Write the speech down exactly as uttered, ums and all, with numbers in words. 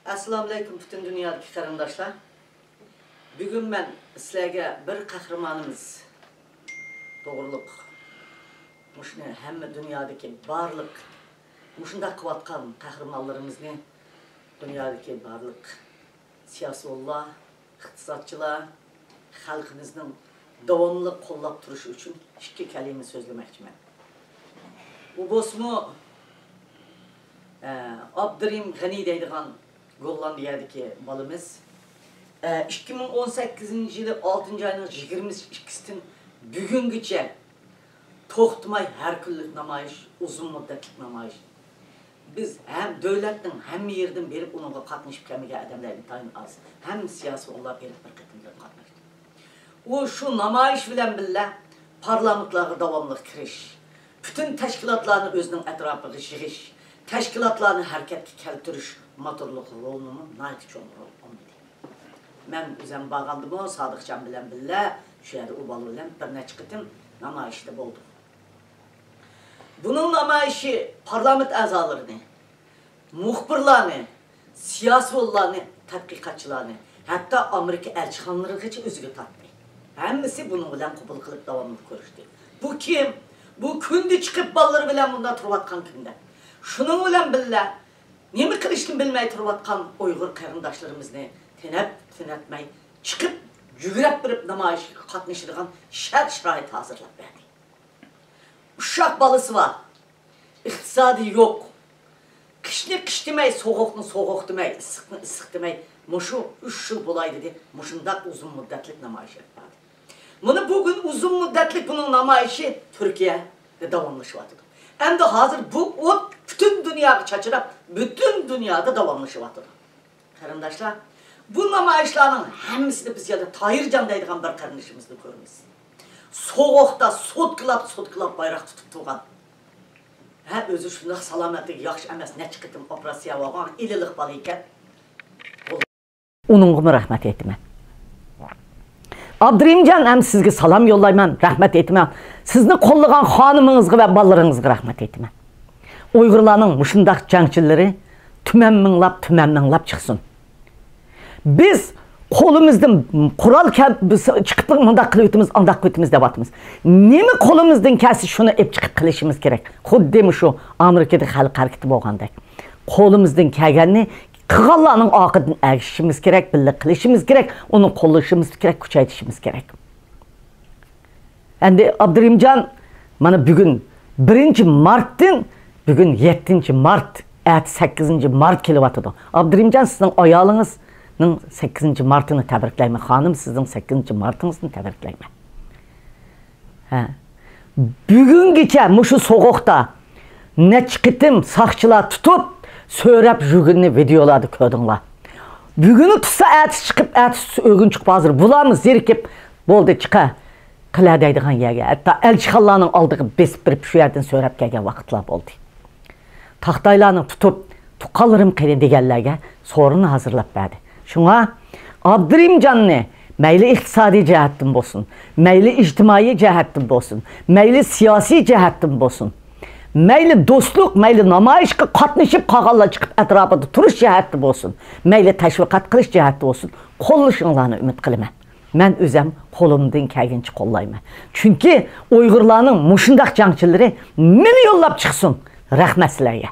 ئەسسالامۇئەلەيكۇم، پۈتۈن دۇنيادىكى قېرىنداشلار. بۈگۈن مەن سىلەرگە بىر قەھرىمانىمىز توغرۇلۇق، مۇشۇنى ھەممە دۇنيادىكى بارلىق مۇشۇنداق قىلىۋاتقان قەھرىمانلىرىمىزنى، دۇنيادىكى بارلىق سىياسىيونلار، ئىقتىسادچىلار، خەلقىمىزنىڭ داۋاملىق قوللاپ تۇرۇشى ئۈچۈن ئىككى كەلىمە سۆزلىمەكچىمەن. ئۇ بولسىمۇ، ئە، ئابدۇرېھىم غەنى دەيدىغان گوللاندىيەدىكى بالىمىز، ئە، ئىككى مىڭ ئون سەككىزىنچى يىلى ئالتىنچى ئاينىڭ يىگىرمە ئىككىسىدىن بۈگۈنگىچە توختىماي ھەر كۈنلۈك نامايىش، ئۇزۇن مۇددەتلىك نامايىش. بىز ھەم دۆلەتنىڭ ھەممە يېرىدىن بېرىپ ئۇنىڭغا قاتنىشىپ كەلمىگەن ئادەملەر ئىنتايىن ئاز. ھەممە سىياسىيونلار بېرىپ بىر قېتىمدىن قاتناشتى. ئۇ شۇ نامايىش بىلەن بىللە پارلامېنتلارغا داۋاملىق كىرىش، پۈتۈن تەشكىلاتلارنى ئۆزىنىڭ ئەتراپىغا يىغىش، تەشكىلاتلارنى ھەرىكەتكە كەلتۈرۈش موتورلۇق رولىنىمۇ ناھايىتى چوڭ رول ئوينىدى. مەن ئۆزۈم بارغاندىمۇ سادىقجان بىلەن بىللە شۇ يەردە ئۇ بالا بىلەن بىر نەچچە قېتىم نامايىشتا بولدۇق. بۇنىڭ نامايىشى پارلامېنت ئەزالىرىنى، مۇخبىرلارنى، سىياسىيونلارنى، تەتقىقاتچىلارنى، ھەتتا ئامېرىكا ئەلچىخانىلىرىغىچە ئۆزىگە تارتتى. ھەممىسى بۇنىڭ بىلەن قوبۇل قىلىپ داۋاملىق كۆرۈشتى. بۇ كىم؟ بۇ كۈندە چىقىپ بالىلىرى بىلەن مۇنداق تۇرۇۋاتقان كىم دەپ. شۇنىڭ بىلەن بىللە نېمە قىلىشنى بىلمەي تۇرۇۋاتقان ئۇيغۇر قېرىنداشلىرىمىزنى تېنەپ، تېنەتمەي، چىقىپ يۈگرەپ بېرىپ نامايىشقا قاتنىشىدىغان شەرت-شارائىت ھازىرلاپ بەردى. ئۇششاق بالىسى بار، ئىقتىسادى يوق. قىشنى قىش دېمەي، سوغۇقنى سوغۇق دېمەي، ئىسسىقنى ئىسسىق دېمەي، مۇشۇ ئۈچ يىل بولاي دېدى، مۇشۇنداق ئۇزۇن مۇددەتلىك نامايىش ئېلىپ باردى. مانا بۈگۈن ئۇزۇن مۇددەتلىك بۇنىڭ نامايىشى تۈركىيەدە داۋاملىشىۋاتىدۇ. ئەمدى ھازىر بۇ ئوت پۈتۈن دۇنياغا چاچراپ، پۈتۈن دۇنيادا داۋاملىشىۋاتىدۇ. قېرىنداشلار، بۇ نامايىشلارنىڭ ھەممىسىدە بىز يەنە تاھىرجان دەيدىغان بىر قېرىندىشىمىزنى كۆرىمىز. سوغۇقتا سوتكىلاپ، سوتكىلاپ بايراق تۇتۇپ تۇرغان. ھە، ئۆزى شۇنداق سالامەتلىكى ياخشى ئەمەس، نەچچە قېتىم ئوپېراتسىيە بولغان، ئىللىق بالا ئىكەن. ئۇنىڭغىمۇ رەھمەت ئېيتىمەن. ئابدۇرېھىمجان، ھەم سىزگە سالام يوللايمەن، رەھمەت ئېيتىمەن. سىزنى قوللىغان خانىمىڭىزغا ۋە بالىلىرىڭىزغا رەھمەت ئېيتىمەن. ئۇيغۇرلارنىڭ مۇشۇنداق جەڭچىلىرى تۈمەن مىڭلاپ، تۈمەن مىڭلاپ چىقسۇن. بىز قولىمىزدىن قورال كەل-، بىز چىقىپ مۇنداق قىلىۋېتىمىز، ئانداق قىلىۋېتىمىز دەۋاتىمىز. نېمە قولىمىزدىن كەلسە شۇنى ئېلىپ چىقىپ قىلىشىمىز كېرەك. خۇددى مۇشۇ ئامېرىكىدا خەلق ھەرىكىتى بولغاندەك. قولىمىزدىن كەلگەننى قىلغانلارنىڭ ئارقىدىن ئەگىشىشىمىز كېرەك، بىللە قىلىشىمىز كېرەك، ئۇنى قوللىشىمىز كېرەك، كۈچەيتىشىمىز كېرەك. ئەمدى ئابدۇرېھىمجان، مانا بۈگۈن بىرىنچى مارتتىن، بۈگۈن يەتتىنچى مارت، ئەتە سەككىزىنچى مارت كېلىۋاتىدۇ. ئابدۇرېھىمجان، سىزنىڭ ئايالىڭىزنىڭ سەككىزىنچى مارتىنى تەبرىكلەيمەن. خانىم، سىزنىڭ سەككىزىنچى مارتىڭىزنى تەبرىكلەيمەن. ھە. بۈگۈنگىچە مۇشۇ سوغۇقتا نەچچە قېتىم ساقچىلار تۇتۇپ، سۆرەپ يۈرگىنىنى ۋىدېئولاردا كۆردۈڭلار. بۈگۈنى تۇتسا، ئەتىسى چىقىپ، ئەتىسى تۇتسا، ئۆگۈن چىقىپ، ھازىر بۇلارمۇ زېرىكىپ، بولدى، چىقە، قىلە دەيدىغان يەرگە، ھەتتا ئەلچىخانىلارنىڭ ئالدىغا بېسىپ بېرىپ، شۇ يەردىن سۆرەپ كەلگەن ۋاقىتلار بولدى. تاختايلارنى تۇتۇپ، تۇغقانلىرىم قېنى دېگەنلەرگە سورۇن ھازىرلاپ بەردى. شۇڭا ئابدۇرېھىمجاننى مەيلى ئىقتىسادىي جەھەتتىن بولسۇن، مەيلى ئىجتىمائىي جەھەتتىن بولسۇن، مەيلى سىياسىي جەھەتتىن بولسۇن، مەيلى دوستلۇق، مەيلى نامايىشقا قاتنىشىپ قالغانلار چىقىپ ئەتراپىدا تۇرۇش جەھەتتە بولسۇن، مەيلى تەشۋىقات قىلىش جەھەتتە بولسۇن، قوللىشىڭلارنى ئۈمىد قىلىمەن. مەن ئۆزەم قولۇمدىن كەلگىنىچە قوللايمەن. چۈنكى ئۇيغۇرلارنىڭ مۇشۇنداق جەڭچىلىرى مىليونلاپ چىقسۇن. رەھمەت سىلەرگە.